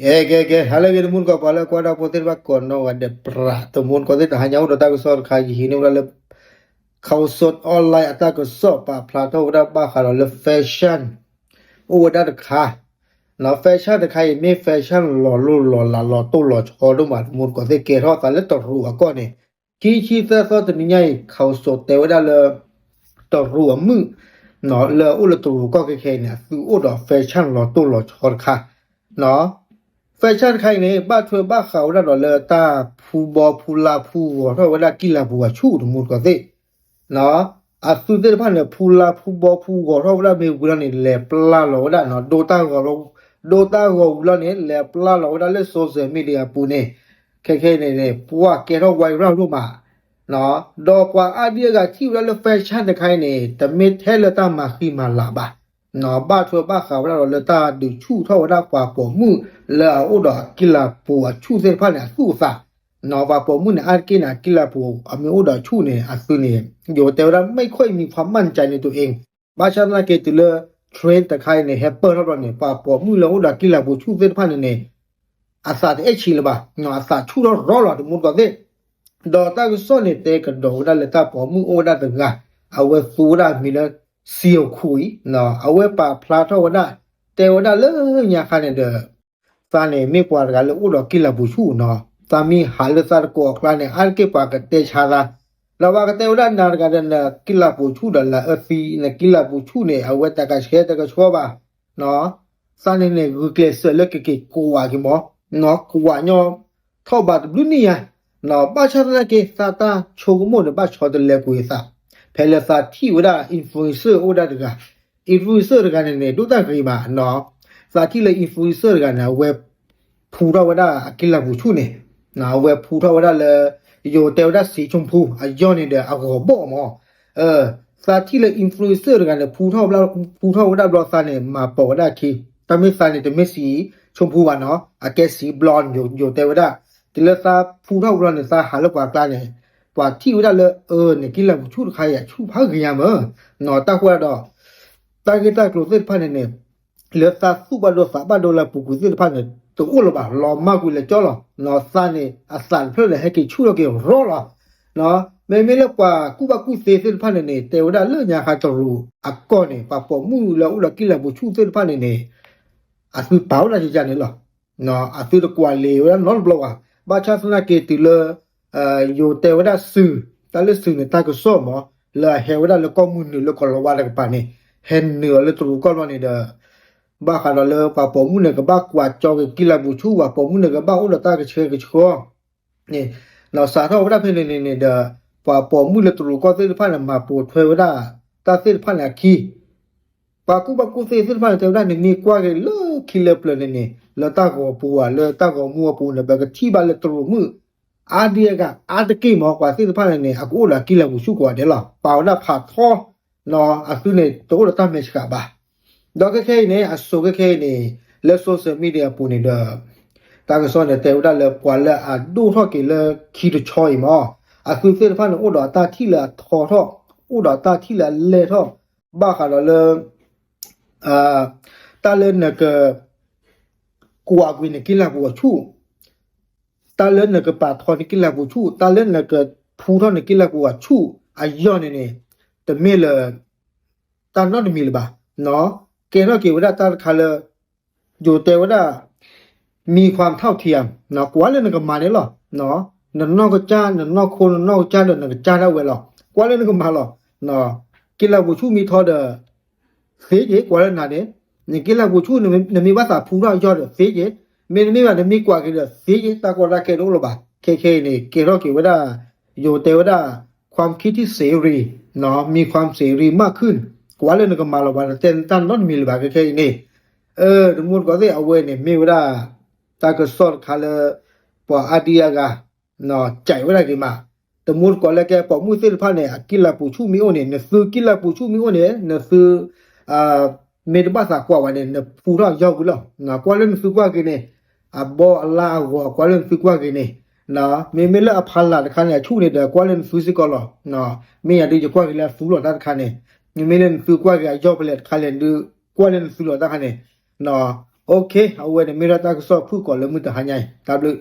ကဲ ကဲ ကဲ ဟါလၢအဂ့ၤ တမူတကိး ပှၤလၢကွၢ်တၢ်ဖိသ့ၣ်တဖၣ် ကိးနီၢ်ဂၤဒဲး ပြး တမူတကိးသ့ၣ် တဟါညါအိၣ်ဒီးတၢ်ကစီၣ်တခါ ယဟံးန့ၢ်ဝဲဒၣ်လၢ Khaosod Online အတၢ်ကစီၣ်ပာ်ဖျါထီၣ်ဝဲဒၣ်ဘၣ်ဃးဒီးလၢ fashion အိၣ်ဝဲဒၣ်တခါ နီၢ် fashion တခါအံၤ မ့ၢ် fashion လီၤလိၢ်လီၤလး လီၤတိၢ်လီၤဆီဒိၣ်မး တမူတကိးသ့ၣ် ကဲထီၣ်သးလၢတရူးအကီၢ်န့ၣ် ခံဆံသၢသီတနံၤညါအံၤ Khaosod တဲဝဲဒၣ်လၢ တရူးအမုၣ် နီၢ် လၢအအိၣ်လၢတရူးကီၢ်ခဲခဲအံၤန့ၣ် အသုအိၣ်ဒီး fashion လီၤတိၢ်လီၤဆီတခါ နီၢ် fashion တခါအံၤန့ၣ် ဘၣ်ထွဲဘၣ်ဃးဝဲဒၣ်ဒီးလၢတၢ်ဖူဘီဖူလါဖူဂီၤထီၣ်ဝဲဒၣ်ကံၢ်လၤပူၤအဆူၣ် တမူတကိးသ့ၣ် နီၢ် အသုသ့ၣ်တဖၣ်န့ၣ် ဖူလါဖူဘီဖူဂီၤထီၣ်ဝဲဒၣ်မ့ၢ်ဝံၤလီၤန့ၣ် လဲၤပျၢ်လီၤဝဲဒၣ် နီၢ် ဒိတၢ်ဂီၤ ဒိတၢ်ဂီၤဝံၤလီၤန့ၣ် လဲၤပျၢ်လီၤဝဲဒၣ်လၢ social media အပူၤန့ၣ် ခဲခဲအံၤန့ၣ် ပှၤကဲထီၣ် viral ဒိၣ်မး နီၢ် ဒီးပှၤအါဒံအါဂၤထံၣ်ဝဲဒၣ်လၢ fashion တခါအံၤန့ၣ် တမ့ၢ်ထဲလၢတၢ်မၤဃံမၤလၤဘၣ် နီၢ် ဘၣ်ထွဲဘၣ်ဃးဝဲဒၣ်ဒီးလၢတၢ်ဒုးဆူၣ်ထီၣ်ဝဲဒၣ်ပှၤပိာ်မုၣ်လၢအအိၣ်ဒီးအကံၢ်လၤပူၤအဆူၣ်သ့ၣ်တဖၣ်န့ၣ် အသူၣ်အသး နီၢ် ပှၤပိာ်မုၣ်န့ၣ် အါတက့ၢ်န့ၣ် အကံၢ်လၤပူၤအမ့ၢ်အိၣ်ဒီးအဆူၣ်န့ၣ် အသုန့ၣ် ယိၤတဲဝဲဒၣ် ไม่ค่อยมีความมั่นใจในตัวเอง ဘၣ်ဆၣ်သနာ်က့တုၤလၢ trend တခါအံၤန့ၣ် ဟဲပၢၢ်ထီၣ်ဘျီန့ၣ် ပှၤပိာ်မုၣ်လၢအိၣ်ဒီးကံၢ်လၤပူၤဆူၣ်သ့ၣ်တဖၣ်န့ၣ်န့ၣ် အသးတအဲၣ်ဆံးလၢၤဘၣ် နီၢ် အသးဆူၣ်ထီၣ်ရီလီၤ တမူတကိးသ့ၣ် ဒီးတၢ်ကစီၣ်န့ၣ် တဲကဒီးဝဲဒၣ်လၢတၢ်ပိာ်မုၣ်အိၣ်ဝဲဒၣ်တဂၤ အဝဲသူဝဲဒၣ်အမံၤလၢ စံၣ်အခိၣ်အံၤ နီၢ် အဝဲပာ်ဖျါထီၣ်ဝဲဒၣ် တဲဝဲဒၣ်လၢညါခါန့ၣ်ဒီး သးန့ၣ်မ့ၢ်ပှၤတဂၤလၢအိၣ်ဒီးကံၢ်လၤပူၤဆူၣ် နီၢ် သးမ့ၢ်ဟးလၢသးတကိးအကျါန့ၣ် အါတက့ၢ်ပှၤကတဲဆါသး ဒီးပှၤကတဲဝဲဒၣ်နၤတဂၤဒီး နကံၢ်လၤပူၤဆူၣ်ဒီးလၢအၢသံ နကံၢ်လၤပူၤဆူၣ်န့ၣ် အဝဲတကဆှဲတကဆှီဘၣ် နီၢ် သးန့ၣ်န့ၣ် ဂုာ်ကျဲးစၢးလၢကက့ၤကွၢ်က့ၤမး နီၢ် ကွၢ်ညီထီၣ်ဘးတဘျုးနံၣ်ညါ နီၢ် ဘၣ်ဆၣ်သနာ်က့ သးတၢ်ဆိကမိၣ်န့ၣ် ဘၣ်ဆီတလဲကွံာ်သး ဖဲလၢသးထံၣ်ဝဲဒၣ် influencer အိၣ်ဝဲဒၣ်တဂၤ influencer တဂၤန့ၣ်န့ၣ် ဒိၣ်တၢ်ဂ့ၤမး နီၢ် သးထံၣ်လၢ influencer တဂၤန့ၣ် အဝဲဖူထီၣ်ဝဲဒၣ်အကံၢ်လၤပူၤဆူၣ်န့ၣ် အဝဲဖူထီၣ်ဝဲဒၣ်လၢ ယိၤတဲဝဲဒၣ် စံၣ်ခၠိၣ်ဖူ အယီၢ်န့ၣ်ဒီးအဂီၤဘီၣ်မး သးထံၣ်လၢ influencer တဂၤန့ၣ် ဖူထီၣ်ဝဲဒၣ်ဘျီသးန့ၣ် မၤပိာ်ဝဲဒၣ်အခံ တၢ်မ့ၢ်သးန့ၣ် တမ့ၢ်စံၣ်ခၠိၣ်ဖူဘၣ်နီၢ် အကဲစံၣ်ဘျီၣ် ယိၤတဲဝဲဒၣ် တုၤလၢသးဖူထီၣ်ဝံၤလီၤန့ၣ် သးဟးလၢပှၤကျါန့ၣ် ပှၤထံၣ်ဝဲဒၣ်လၢ အၢ နကံၢ်လၤပူၤဆူၣ်တခါအံၤ အဆူၣ်ဖးဂ့ၤညါမး နီၢ် တၢ်ဃိဒၣ်ဒီး တၢ်ဂ့ၢ်တၢ်ကျိၤသ့ၣ်တဖၣ်န့ၣ်န့ၣ် လၢသးသူၣ်ဘၣ်ဒိသးဘၣ်ဒိလၢအပူၤကွံာ်သ့ၣ်တဖၣ်န့ၣ် တအိၣ်လၢၤဘၣ် လီၤမၢ်ကွံာ်လၢာ်ကၠီလီၤ နီၢ် သးန့ၣ် အသးတဖျၢၣ်န့ၣ် ဟဲက့ၤဆူၣ်ထီၣ်က့ၤရီလီၤ နီၢ် မ့မ့ၢ်လၢပှၤကူၣ်ဘၣ်ကူၣ်သ့သ့ၣ်တဖၣ်န့ၣ်န့ၣ် တဲဝဲဒၣ်လၢညါခါတရူးအကီၢ်န့ၣ် ပှၤပိာ်မုၣ်လၢအအိၣ်ဒီးကံၢ်လၤပူၤဆူၣ်သ့ၣ်တဖၣ်န့ၣ်န့ၣ် အသုပာ်ဝဲဒၣ်ကကန့ၣ်လီၤ အသုတကွၢ်လ့ၤဝဲဒၣ်နီတဘျီဘၣ် ဘၣ်ဆၣ်သနာ်က့တုၤလၢ ယိၤတဲဝဲဒၣ်စုၤ တၢ်လၢစုၤန့ၣ် တၢ်ကစီၣ်မး လၢအဟဲဝဲဒၣ်လၢကီၢ်မုၢ်နုာ်လၢကီၢ်လီၤဝါတကပၤန့ၣ် ဟဲနုာ်အီၤလၢတရူးကီၢ်ဘျီန့ၣ်ဒီး ဘၣ်ဃးဒီးလၢပှၤပိာ်မုၣ်န့ၣ် ကဘၣ်ကွၢ်ကၠီက့ၤကံၢ်လၤပူၤဆူၣ် ပှၤပိာ်မုၣ်န့ၣ် ကဘၣ်အိၣ်ဒီးတၢ်ကဆှဲကဆှီ န့ၣ် နီၢ် စးထီၣ်ဝဲဒၣ်ဖဲန့ၣ်န့ၣ်န့ၣ်ဒီး ပှၤပိာ်မုၣ်လၢတရူးကီၢ်သ့ၣ်တဖၣ်န့ၣ် မၤပိာ်ထွဲဝဲဒၣ် တၢ်သ့ၣ်တဖၣ်န့ၣ်အခံ ပှၤကူၣ်ဘၣ်ကူၣ်သ့သ့ၣ်တဖၣ်န့ၣ် တဲဝဲဒၣ် နမ့ၢ်ကွၢ်က့ၤလၢခံလၢပျၢၤန့ၣ်န့ၣ် လၢတၢ်ဂီၤပူၤဧါ လၢတၢ်ဂီၤမူအပူၤန့ၣ် ပကထံၣ်ဘၣ်လၢတရူးမုၣ် အါဒံအါဂၤ အါတက့ၢ်မး ပှၤသ့ၣ်တဖၣ်န့ၣ်န့ၣ် အကအိၣ်ဒီးကံၢ်လၤပူၤဆူၣ်ကိးဂၤဒဲးလီၤ. ပာ်ဝဲဒၣ်ဖးထီ နီၢ် အသုန့ၣ် တအိၣ်ဒီးတၢ်မဲာ်ဆှးဘၣ်. ဒီးခဲခဲအံၤန့ၣ် အစိၤခဲခဲအံၤန့ၣ် လၢ social media အပူၤန့ၣ်ဒီး တၢ်ကစီၣ်န့ၣ် တဲဝဲဒၣ်လၢပှၤလၢအဒိၣ်ထီၣ်က့ၤလၢခံတဆီအံၤမး အသုသ့ၣ်တဖၣ်န့ၣ် အိၣ်ဒီးတၢ်ထံၣ်လၢအထီထီၣ် အိၣ်ဒီးတၢ်ထံၣ်လၢအလဲၢ်ထီၣ် ဘၣ်ဃးဒီးလၢ တၢ်လၢနက ကွၢ်ကွံာ်နကံၢ်လၤပူၤအဆူၣ်, တၢ်လၢနကပာ်ထီနကံၢ်လၤပူၤဆူၣ်, တၢ်လၢနကဖူထီၣ်နကံၢ်လၤပူၤအဆူၣ်အယီၢ်န့ၣ်န့ၣ် တမ့ၢ်လၢ တၢ်နီတမံၤလၢၤဘၣ်. ကဲထီၣ်က့ၤဝဲဒၣ်တၢ်တခါလၢ ယိၤတဲဝဲဒၣ် มีความเท่าเทียม ကွၢ်လၢနကမၤန့ၣ်လီၤ. နနီၢ်ကစၢ် နနီၢ်ခိ နနီၢ်ကစၢ်ဒီးနကစၢ်ဒၣ်ဝဲလီၤ. ကွၢ်လၢနကမၤလီၤ. ကံၢ်လၤပူၤဆူၣ်မ့ၢ်ထီဒီး သ့က့ၤ ကွၢ်လၢနၤန့ၣ် နကံၢ်လၤပူၤဆူၣ် နမ့ၢ်ဘၣ်သးဖူထီၣ်အယီၢ်ဒီး သ့က့ၤ, မ့တမ့ၢ်ဘၣ် နမ့ၢ်ကွၢ်က့ၤဒီး သ့က့ၤ တၢ်ကီတၢ်ခဲတအိၣ်လၢၤဘၣ်. ခဲခဲအံၤန့ၣ် ကဲထီၣ်က့ၤဝဲဒၣ် ယိၤတဲဝဲဒၣ် ความคิดที่เสรี มีความเสรีมากขึ้น ကွၢ်လၢနကမၤလီၤ ပှၤတတဲနတၢ်နီတမံၤလၢၤဘၣ် ခဲခဲအံၤန့ၣ် တမူတကိးသ့ၣ် အဝဲန့ၣ်မ့ၢ်ဝဲဒၣ် တၢ်ကစီၣ်တခါလၢ ပှၤအါဒံအါဂၤ ကဲဝဲဒၣ်က့ၤမး, တမူတကိးလၢကဲပိာ်မုၣ်သ့ၣ်တဖၣ်န့ၣ် အကံၢ်လၤပူၤဆူၣ်မ့ၢ်အိၣ်န့ၣ် နသုကံၢ်လၤပူၤဆူၣ်မ့ၢ်အိၣ်န့ၣ် နသု မ့ၢ်တဘၣ်သးကွၢ်ဘၣ်န့ၣ် နဖူထီၣ်ယီၢ်ဝံၤလီၤ. ကွၢ်လၢနသုကွၢ်က့ၤန့ၣ် အဘီအလါအဂီၤ ကွၢ်လၢနသုကွၢ်က့ၤန့ၣ် မ့မ့ၢ်လၢအဖီလာ်တခါန့ၣ် အဆူၣ်န့ၣ်ဒီး ကွၢ်လၢနသုစ့ၢ်ကီးလီၤ. မ့ၢ်ယၤဒုးယကွၢ်က့ၤလၢအသူလီၤတၢ်တခါန့ၣ်, မ့မ့ၢ်လၢနသုကွၢ်က့ၤအယီၢ်ဖဲလဲၣ်တခါလဲၣ်ဒုး ကွၢ်လၢနသုလီၤတၢ်တခါန့ၣ်, အဝဲန့ၣ်မ့ၢ်ဒၣ်တၢ်ကစီၣ်ဖုၣ်ကိာ်လၢမုၢ်တဟါညါအံၤ တၢ်ဘျုး